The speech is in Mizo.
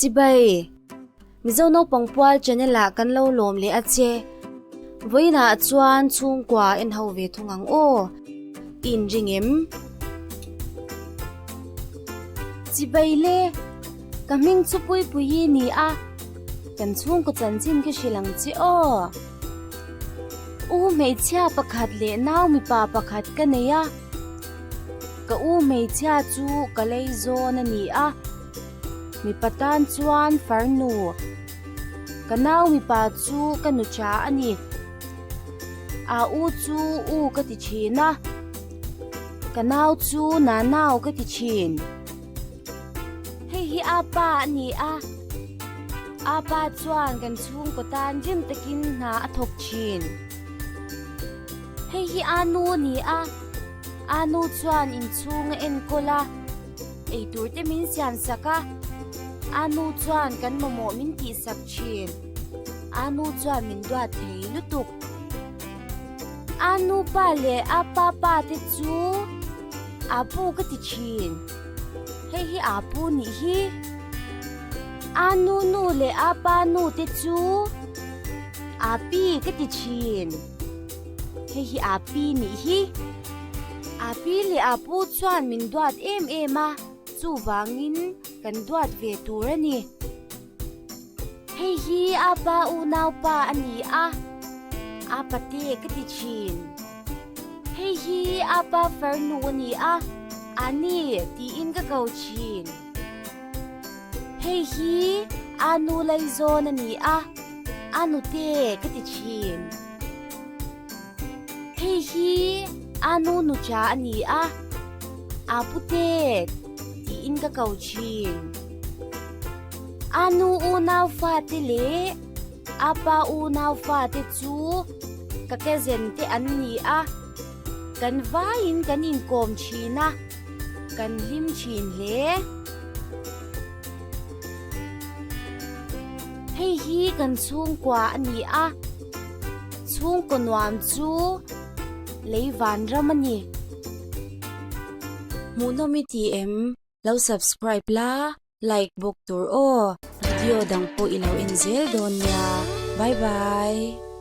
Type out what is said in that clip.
Chibai! Mizo naupang pual channel ah kan lo lawm leh a che. Vawiinah chuan chhungkua en ho ve thung ang aw. I inring em? Chibai le! Ka hming chu Puipuii ni a, kan chhungkaw chanchin ka hrilh ang che aw. U hmeichhia pakhat leh nau mipa pakhat ka nei a, ka u hmeichhia chu ka lei zawn a ni a, mipa tan chuan farnu, ka nau mipa chu ka nu tha a ni. A u chu u ka ti thin a, ka nau chu nanau ka ti thin. Hei hi a pa a ni a, a pa chuan kan chhungkaw tan rim takin hna a thawk thin. Hei hi a nu a ni a, a nu chuan inchhung a enkawl a, eitur te min siam sak a, a nu chuan kan mamawh min tihsak thin. A nu chuan min duat thei lutuk. A nu pa leh a pa pa te chu a pu ka ti thin. Hei hi a pu nih hi. A nu nu leh a pa nu te chu a pi ka ti thin. Hei hi a pi nih hi. A pi leh a pu chuan min duat em em a, chuvangin kan duat ve tur a ni. Hei hi a pa unaupa a ni a, a pate ka ti thin. Hei hi a pa farnu a ni a, a ni tiin ka ko thin. Hei hi a nu laizawn a ni a, a nute ka ti thin. Hei hi a nu nucha a ni a, a pute tiin ka ko thin. A nu unau fate leh a pa unau fate chu ka cousin te an ni a, kan vaiin kan inkawm thin a, kan hlim thin hle. Hei hi kan chhungkua a ni a, chhungkaw nuam chu lei vanram a ni. Hmuhnawm i ti em? Lo subscribe la, like bawk tur aw. Video dang pawh i lo en zel dawn nia. Bye bye.